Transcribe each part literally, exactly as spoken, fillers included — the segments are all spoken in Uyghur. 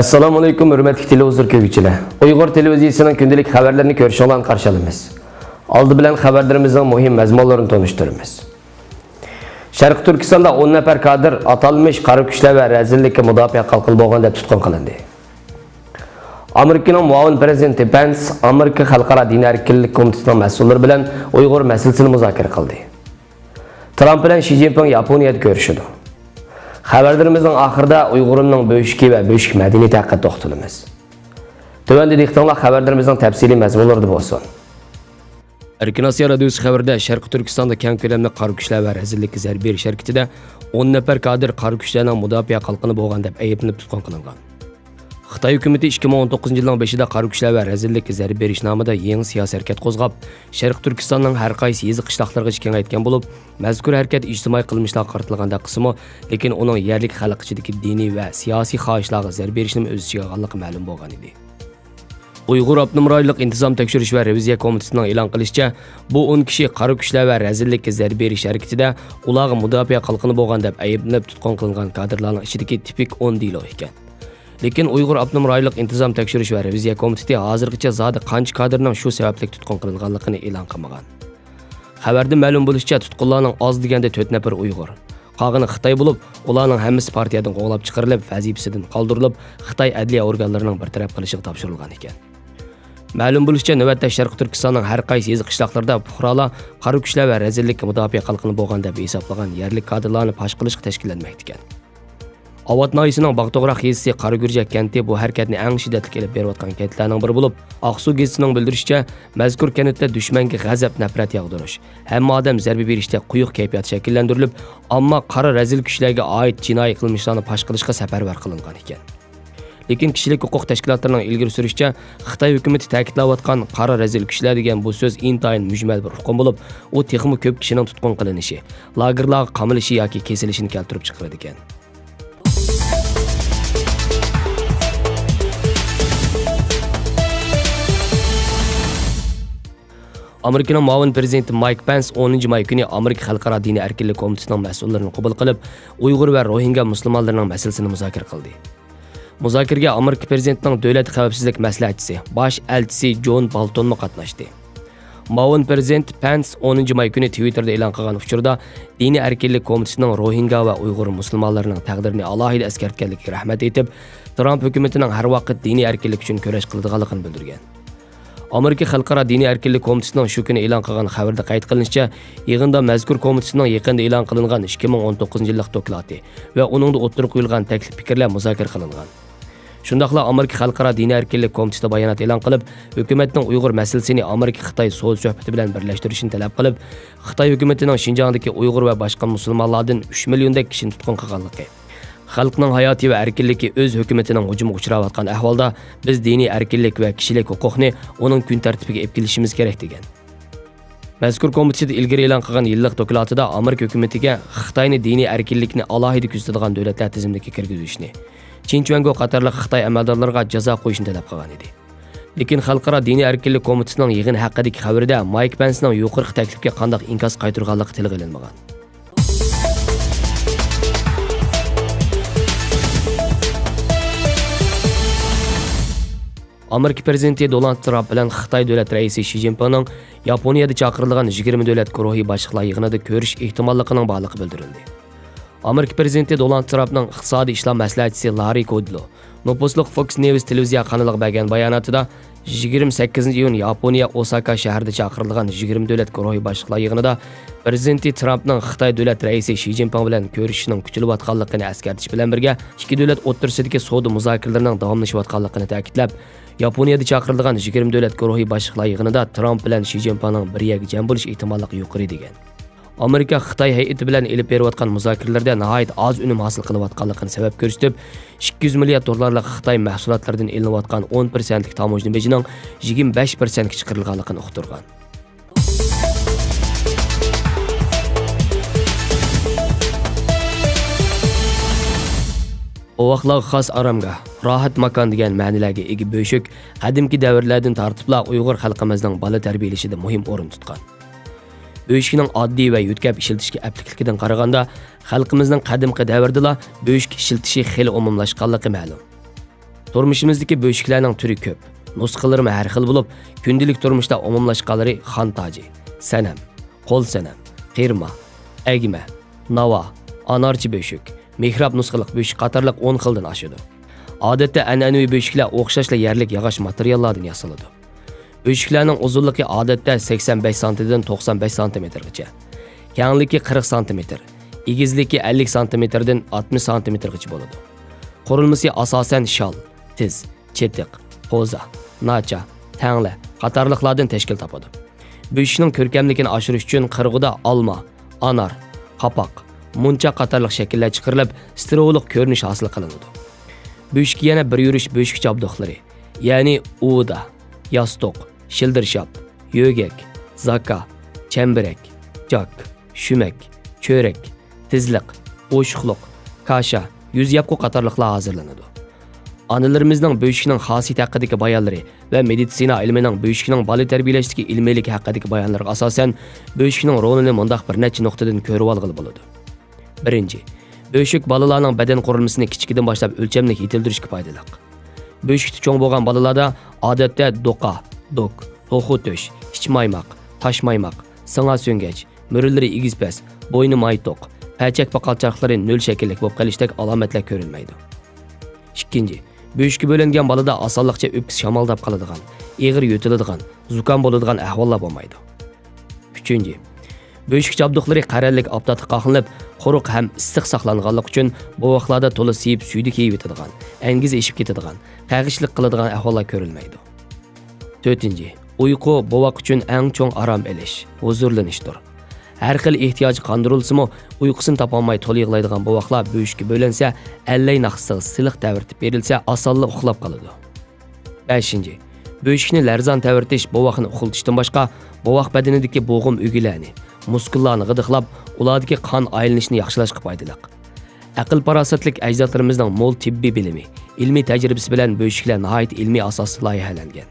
ئەسسالامۇئەلەيكۇم، ھۆرمەتلىك تېلېۋىزور كۆرگۈچىلەر. ئۇيغۇر تېلېۋىزىيىسىنىڭ كۈندىلىك خەۋەرلىرىنى كۆرۈشۈڭلارنى قارشى ئالىمىز. ئالدى بىلەن خەۋەرلىرىمىزنىڭ مۇھىم مەزمۇنلىرىنى تونۇشتۇرىمىز. شەرقىي تۈركىستاندا ئون نەپەر كادىر ئاتالمىش قارا كۈچلەر ۋە رەزىللىككە مۇداپىئە قالقىنى بولغان دەپ تۇتقۇن قىلىندى. ئامېرىكىنىڭ مۇئاۋىن پىرېزىدېنتى پەنس ئامېرىكا خەلقئارا دىنىي ئەركىنلىك كومىتېتىنىڭ مەسئۇللىرى بىلەن ئۇيغۇر مەسىلىسىنى مۇزاكىرە قىلدى. ترامپ بىلەن شى جىنپىڭ ياپونىيەدە كۆرۈشىدۇ. خەۋەرلىرىمىزنىڭ ئاخىرىدا ئۇيغۇرۇمنىڭ بۆشۈكى ۋە بۆشۈك مەدەنىيىتى ھەققىدە توختىلىمىز. تۆۋەندە دىققىتىڭلار خەۋەرلىرىمىزنىڭ تەپسىلىي مەزمۇنلىرىدا بولسۇن. ئەركىن ئاسىيا رادىيوسى خەۋىرىدە شەرقىي تۈركىستاندا كەڭ كۆلەملىك قارا كۈچلەر ۋە رەزىللىككە زەربە بېرىش ھەرىكىتىدە ئون نەپەر كادىر قارا كۈچلەرنىڭ مۇداپىئە قالقىنى بولغان دەپ ئەيىبلىنىپ تۇتقۇن قىلىنغان. خىتاي ھۆكۈمىتى ئىككى مىڭ ئون توققۇزىنچى يىلنىڭ بېشىدا قارا كۈچلەر ۋە رەزىللىككە زەربە بېرىش نامىدا يېڭى سىياسىي ھەرىكەت قوزغاپ، شەرقىي تۈركىستاننىڭ ھەر قايسى يېزا قىشلاقلىرىغىچە كېڭەيتكەن بولۇپ، مەزكۇر ھەرىكەت ئىجتىمائىي قىلمىشلارغا قارىتىلغاندەك قىلسىمۇ، لېكىن ئۇنىڭ يەرلىك خەلق ئىچىدىكى دىنىي ۋە سىياسىي خاھىشلارغا زەربە بېرىشنىمۇ ئۆز ئىچىگە ئالغانلىقى مەلۇم بولغان ئىدى. ئۇيغۇر ئاپتونوم رايونلۇق ئىنتىزام تەكشۈرۈش ۋە رېۋىزىيە كومىتېتىنىڭ ئېلان قىلىشىچە، بۇ ئون كىشى قارا كۈچلەر ۋە رەزىللىككە زەربە بېرىش ھەرىكىتىدە ئۇلارغا مۇداپىئە قالقىنى بولغان دەپ ئەيىبلىنىپ تۇتقۇن قىلىنغان كادىرلارنىڭ ئىچىدىكى تىپىك ئون دېلو ئىكەن. لېكىن ئۇيغۇر ئاپتونوم رايونلۇق ئىنتىزام تەكشۈرۈش ۋە رېۋىزىيە كومىتېتى ھازىرغىچە زادى قانچە كادىرنىڭ شۇ سەۋەبلىك تۇتقۇن قىلىنغانلىقىنى ئېلان قىلمىغان. خەۋەردىن مەلۇم بولۇشىچە، تۇتقۇنلارنىڭ ئاز دېگەندە تۆت نەپىرى ئۇيغۇر، قالغىنى خىتاي بولۇپ، ئۇلارنىڭ ھەممىسى پارتىيەدىن قوغلاپ چىقىرىلىپ، ۋەزىپىسىدىن قالدۇرۇلۇپ، خىتاي ئەدلىيە ئورگانلىرىنىڭ بىر تەرەپ قىلىشىغا تاپشۇرۇلغان ئىكەن. مەلۇم بولۇشىچە، نۆۋەتتە شەرقىي تۈركىستاننىڭ ھەر قايسى يېزا قىشلاقلىرىدا پۇقرالار قارا كۈچلەر ۋە رەزىللىككە مۇداپىئە قالقىنى بولغان دەپ ھېسابلىغان يەرلىك كادىرلارنى پاش قىلىشقا تەشكىللەنمەكتىكەن. ئاۋات ناھىيەسىنىڭ باغتوغراق يېزىسى قارا گۈرجەك كەنتى بۇ ھەرىكەتنى ئەڭ شىددەتلىك ئېلىپ بېرىۋاتقان كەنتلەرنىڭ بىرى بولۇپ، ئاقسۇ گېزىتىنىڭ بىلدۈرۈشىچە، مەزكۇر كەنتتە دۈشمەنگە غەزەپ، نەپرەت ياغدۇرۇش، ھەممە ئادەم زەربە بېرىشتەك قويۇق كەيپىيات شەكىللەندۈرۈلۈپ، ئامما قارا رەزىل كۈچلەرگە ئائىت جىنايى قىلمىشلارنى پاش قىلىشقا سەپەرۋەر قىلىنغان ئىكەن. لېكىن كىشىلىك ھوقۇق تەشكىلاتلىرىنىڭ ئىلگىرى سۈرۈشىچە، خىتاي ھۆكۈمىتى تەكىتلەۋاتقان قارا رەزىل كۈچلەر دېگەن بۇ سۆز ئىنتايىن مۈجمەل بىر ئۇقۇم بولۇپ، ئۇ تېخىمۇ كۆپ كىشىنىڭ تۇتقۇن قىلىنىشى، لاگېرلارغا قامىلىشى ياكى كېسىلىشىنى كەلتۈرۈپ چىقىرىدىكەن. ئامېرىكىنىڭ مۇئاۋىن پىرېزىدېنتى مايك پەنس ئونىنچى ماي كۈنى ئامېرىكا خەلقئارا دىنىي ئەركىنلىك كومىتېتىنىڭ مەسئۇللىرىنى قوبۇل قىلىپ، ئۇيغۇر ۋە روھىنگا مۇسۇلمانلىرىنىڭ مەسىلىسىنى مۇزاكىرە قىلدى. مۇزاكىرىگە ئامېرىكا پىرېزىدېنتىنىڭ دۆلەت خەۋپسىزلىك مەسلىھەتچىسى، باش ئەلچىسى جون بولتونمۇ قاتناشتى. مۇئاۋىن پىرېزىدېنت پەنس ئونىنچى ماي كۈنى تىۋىتتېردا ئېلان قىلغان ئۇچۇردا، دىنىي ئەركىنلىك كومىتېتىنىڭ روھىنگا ۋە ئۇيغۇر مۇسۇلمانلىرىنىڭ تەقدىرىنى ئالاھىدە ئەسكەرتكەنلىكىگە رەھمەت ئېيتىپ، ترامپ ھۆكۈمىتىنىڭ ھەر ۋاقىت دىنىي ئەركىنلىك ئۈچۈن كۈرەش قىلىدىغانلىقىنى بىلدۈرگەن. ئامېرىكا خەلقئارا دىنىي ئەركىنلىك كومىتېتىنىڭ شۇ كۈنى ئېلان قىلغان خەۋىرىدە قەيت قىلىنىشىچە، يىغىندا مەزكۇر كومىتېتنىڭ يېقىندا ئېلان قىلىنغان ئىككى مىڭ ئون توققۇزىنچى يىللىق دوكلاتى ۋە ئۇنىڭدا ئوتتۇرىغا قويۇلغان تەكلىپ پىكىرلەر مۇزاكىرە قىلىنغان. شۇنداقلا ئامېرىكا خەلقئارا دىنىي ئەركىنلىك كومىتېتى بايانات ئېلان قىلىپ، ھۆكۈمەتنىڭ ئۇيغۇر مەسىلىسىنى ئامېرىكا-خىتاي سودا سۆھبىتى بىلەن بىرلەشتۈرۈشىنى تەلەپ قىلىپ، خىتاي ھۆكۈمىتىنىڭ شىنجاڭدىكى ئۇيغۇر ۋە باشقا مۇسۇلمانلاردىن ئۈچ مىليوندەك كىشىنى تۇتقۇن قىلغانلىقى، خەلقنىڭ ھاياتى ۋە ئەركىنلىكى ئۆز ھۆكۈمىتىنىڭ ھۇجۇمىغا ئۇچراۋاتقان ئەھۋالدا، بىز دىنىي ئەركىنلىك ۋە كىشىلىك ھوقۇقنى ئۇنىڭ كۈن تەرتىپىگە ئېلىپ كېلىشىمىز كېرەك، دېگەن. مەزكۇر كومىتېت ئىلگىرى ئېلان قىلغان يىللىق دوكلاتىدا ئامېرىكا ھۆكۈمىتىگە خىتاينى دىنىي ئەركىنلىكنى ئالاھىدە كۆزىتىدىغان دۆلەتلەر تىزىملىكىگە كىرگۈزۈشنى، چىن چۈەنگو قاتارلىق خىتاي ئەمەلدارلىرىغا جازا قويۇشنى تەلەپ قىلغان ئىدى. لېكىن خەلقئارا دىنىي ئەركىنلىك كومىتېتىنىڭ يىغىن ھەققىدىكى خەۋىرىدە مايك پەنسنىڭ يۇقىرىقى تەكلىپكە قانداق ئىنكاس قايتۇرغانلىقى تىلغا ئېلىنمىغان. ئامېرىكا پىرېزىدېنتى دونالد ترامپ بىلەن خىتاي دۆلەت رەئىسى شى جىنپىڭنىڭ ياپونىيەدە چاقىرىلغان يىگىرمە دۆلەت گۇرۇھى باشلىقلار يىغىنىدا كۆرۈشۈش ئېھتىماللىقىنىڭ بارلىقى بىلدۈرۈلدى. ئامېرىكا پىرېزىدېنتى دونالد ترامپنىڭ ئىقتىسادىي ئىشلار مەسلىھەتچىسى لاررى كودلو، نوپۇزلۇق فوكس نېۋس تېلېۋىزىيە قانىلىغا بەرگەن باياناتىدا، يىگىرمە سەككىزىنچى ئىيۇن ياپونىيە ئوساكا شەھىرىدە چاقىرىلغان يىگىرمە دۆلەت گۇرۇھى باشلىقلار يىغىنىدا پىرېزىدېنتى ترامپنىڭ خىتاي دۆلەت رەئىسى شى جىنپىڭ بىلەن كۆرۈشۈشىنىڭ كۈتۈلۈۋاتقانلىقىنى ئەسكەرتىش بىلەن بىرگە، ئىككى دۆلەت ئوتتۇرىسىدىكى سودا مۇزاكىرىلىرىنىڭ داۋاملىشىۋاتقانلىقىنى تەكىتلەپ، ياپونىيەدە چاقىرىلغان يىگىرمە دۆلەت گۇرۇھى باشلىقلار يىغىنىدا ترامپ بىلەن شى جىنپىڭنىڭ بىر يەرگە جەم بولۇش ئېھتىماللىقى يۇقىرى، دېگەن. ئامېرىكا خىتاي ھەيئىتى بىلەن ئېلىپ بېرىۋاتقان مۇزاكىرىلىرىدە ناھايىتى ئاز ئۈنۈم ھاسىل قىلىۋاتقانلىقىنى سەۋەب كۆرسىتىپ، ئىككى يۈز مىليارد دوللارلىق خىتاي مەھسۇلاتلىرىدىن ئېلىنىۋاتقان ئون پىرسەنتلىك تاموژنا بېجىنىڭ يىگىرمە بەش پىرسەنتكە چىقىرىلغانلىقىنى ئۇقتۇرغان. بوۋاقلارغا خاس ئارامگاھ، راھەت ماكان دېگەن مەنىلەرگە ئىگە بۆشۈك قەدىمكى دەۋرلەردىن تارتىپلا ئۇيغۇر خەلقىمىزنىڭ بالا تەربىيەلىشىدە مۇھىم ئورۇن تۇتقان. بۆشۈكنىڭ ئاددىي ۋە يۆتكەپ ئىشلىتىشكە ئەپلىكلىكىدىن قارىغاندا، خەلقىمىزنىڭ قەدىمكى دەۋردىلا بۆشۈك ئىشلىتىشى خېلى ئومۇملاشقانلىقى مەلۇم. تۇرمۇشىمىزدىكى بۆشۈكلەرنىڭ تۈرى كۆپ، نۇسخىلىرىمۇ ھەر خىل بولۇپ، كۈندىلىك تۇرمۇشتا ئومۇملاشقانلىرى خان تاجى، سەنەم، قول سەنەم، قىرما، ئەگمە، ناۋا، ئانارچە بۆشۈك، مېھراب نۇسخىلىق بۆشۈك قاتارلىق ئون خىلدىن ئاشىدۇ. ئادەتتە ئەنئەنىۋى بۆشۈكلەر ئوخشاشلا يەرلىك ياغاچ ماتېرىياللاردىن ياسىلىدۇ. بۆشۈكلەرنىڭ ئۇزۇنلۇقى ئادەتتە سەكسەن بەش سانتىدىن توقسان بەش سانتىمېتىرغىچە، كەڭلىكى قىرىق سانتىمېتىر، ئېگىزلىكى ئەللىك سانتىمېتىردىن ئاتمىش سانتىمېتىرغىچە بولىدۇ. قۇرۇلمىسى ئاساسەن شال، تىز، چېتىق، قوزا، ناچا، تەڭلە قاتارلىقلاردىن تەشكىل تاپىدۇ. بۆشۈكنىڭ كۆركەملىكىنى ئاشۇرۇش ئۈچۈن قىرغۇدا ئالما، ئانار، قاپاق، مۇنچا قاتارلىق شەكىللەر چىقىرىلىپ، ستىروۋلۇق كۆرۈنۈش ھاسىل قىلىنىدۇ. بۆشۈككە يەنە بىر يۈرۈش بۆشۈك جابدۇقلىرى، يەنى ئۇۋىدا، ياستۇق، شىلدىرشاپ، يۆگەك، زاكا، چەمبىرەك، جاك، شۈمەك، چۆرەك، تىزلىق، ئوشۇقلۇق، كاشا، يۈز ياپقۇ قاتارلىقلار ھازىرلىنىدۇ. ئانىلىرىمىزنىڭ بۆشۈكنىڭ خاسىيىتى ھەققىدىكى بايانلىرى ۋە مېدىتسىنا ئىلمىنىڭ بۆشۈكنىڭ بالا تەربىيەلەشتىكى ئىلمىيلىكى ھەققىدىكى بايانلىرىغا ئاساسەن، بۆشۈكنىڭ رولىنى مۇنداق بىر نەچچە نۇقتىدىن كۆرۈۋالغىلى بولىدۇ. بىرىنچى، بۆشۈك بالىلارنىڭ بەدەن قۇرۇلمىسىنى كىچىكىدىن باشلاپ ئۆلچەملىك يېتىلدۈرۈشكە پايدىلىق. بۆشۈكتە چوڭ بولغان بالىلاردا ئادەتتە دوقا، دوك، توخۇ تۆش، ئىچ مايماق، تاش مايماق، سىڭا سۆڭگەچ، مۈرىلىرى ئېگىز-پەس، بوينى مايتوق، پەچەك پاقالچاقلىرى نۆل شەكىللىك بولۇپ قېلىشتەك ئالامەتلەر كۆرۈلمەيدۇ. ئىككىنچى، بۆشۈككە بۆلۈنگەن بالىدا ئاسانلىقچە ئۆپكىسى شامالداپ قالىدىغان، ئېغىر يۆتىلىدىغان، زۇكام بولىدىغان ئەھۋاللار بولمايدۇ. ئۈچىنچى، بۆشۈك جابدۇقلىرى قەرەللىك ئاپتاپقا قاقلىنىپ، قۇرۇق ھەم ئىسسىق ساقلانغانلىقى ئۈچۈن بوۋاقلاردا تولا سىيىپ سۈيدۈك يېيىۋېتىدىغان، ئەنگىزى ئېشىپ كېتىدىغان، قەغىشلىك قىلىدىغان ئەھۋاللار كۆرۈلمەيدۇ. تۆتىنچى، ئۇيقۇ بوۋاق ئۈچۈن ئەڭ چوڭ ئارام ئېلىش، ھۇزۇرلىنىشتۇر. ھەر خىل ئېھتىياجى قاندۇرۇلسىمۇ، ئۇيقۇسىنى تاپالماي تولا يىغلايدىغان بوۋاقلار بۆشۈككە بۆلۈنسە، ئەللەي ناخشىسىغا سىلىق تەۋرىتىپ بېرىلسە، ئاسانلا ئۇخلاپ قالىدۇ. بەشىنچى، بۆشۈكنى لەرزان تەۋرىتىش بوۋاقنى ئۇخلىتىشتىن باشقا، بوۋاق بەدىنىدىكى بوغۇم ئۈگىلەرنى، مۇسكۇللارنى غىدىقلاپ، ئۇلاردىكى قان ئايلىنىشىنى ياخشىلاشقا پايدىلىق. ئەقىل-پاراسەتلىك ئەجدادلىرىمىزنىڭ مول تېببىي بىلىمى، ئىلمىي تەجرىبىسى بىلەن بۆشۈكلەر ناھايىتى ئىلمىي ئاساستا لايىھەلەنگەن.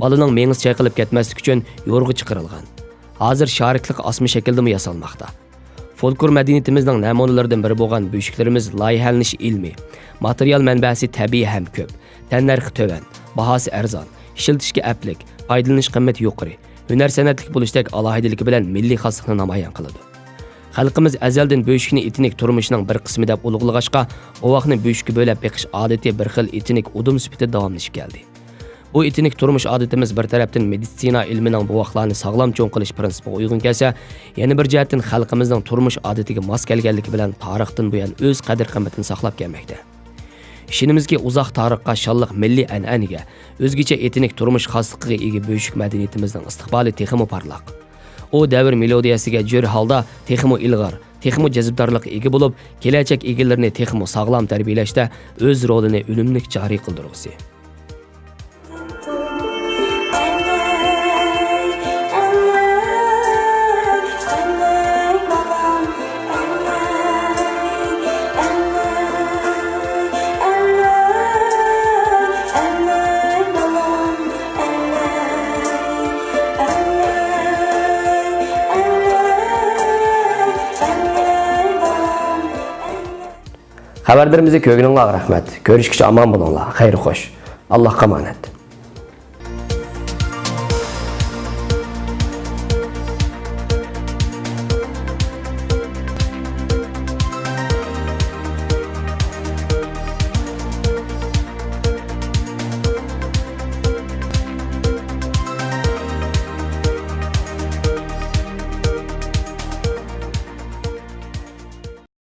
بالىنىڭ مېڭىسى چايقىلىپ كەتمەسلىكى ئۈچۈن يورغا چىقىرىلغان. ھازىر شارىكلىق ئاسما شەكلىدىمۇ ياسالماقتا. فولكلور مەدەنىيىتىمىزنىڭ نەمۇنىلىرىدىن بىرى بولغان بۆشۈكلىرىمىز لايىھەلىنىشى ئىلمىي، ماتېرىيال مەنبەسى تەبىئىي ھەم كۆپ، تەننەرخى تۆۋەن، باھاسى ئەرزان، ئىشلىتىشكە ئەپلىك، پايدىلىنىش قىممىتى يۇقىرى، ھۈنەر-سەنئەتلىك بولۇشتەك ئالاھىدىلىكى بىلەن مىللىي خاسلىقنى نامايان قىلىدۇ. خەلقىمىز ئەزەلدىن بۆشۈكنى ئېتنىك تۇرمۇشنىڭ بىر قىسمى دەپ ئۇلۇغلىغاچقا، بوۋاقنى بۆشۈككە بۆلەپ بېقىش ئادىتى بىر خىل ئېتنىك ئۇدۇم سۈپىتىدە داۋاملىشىپ كەلدى. بۇ ئېتنىك تۇرمۇش ئادىتىمىز بىر تەرەپتىن مېدىتسىنا ئىلمىنىڭ بوۋاقلارنى ساغلام چوڭ قىلىش پىرىنسىپىغا ئۇيغۇن كەلسە، يەنە بىر جەھەتتىن خەلقىمىزنىڭ تۇرمۇش ئادىتىگە ماس كەلگەنلىكى بىلەن تارىختىن بۇيان ئۆز قەدىر-قىممىتىنى ساقلاپ كەلمەكتە. ئىشىنىمىزكى، ئۇزاق تارىخقا شانلىق مىللىي ئەنئەنىگە، ئۆزگىچە ئېتنىك تۇرمۇش خاسلىقىغا ئىگە بۆشۈك مەدەنىيىتىمىزنىڭ ئىستىقبالى تېخىمۇ پارلاق. ئۇ دەۋر مېلودىيەسىگە جۆر ھالدا تېخىمۇ ئىلغار، تېخىمۇ جەزبدارلىققا ئىگە بولۇپ، كېلەچەك ئىگىلىرىنى تېخىمۇ ساغلام تەربىيەلەشتە ئۆز رولىنى ئۈنۈملۈك جارى قىلدۇرغۇسى. خەۋەرلىرىمىزنى كۆرگىنىڭلارغا رەھمەت. كۆرۈشكىچە ئامان بولۇڭلار. خەير خوش. ئاللاھقا ئامانەت.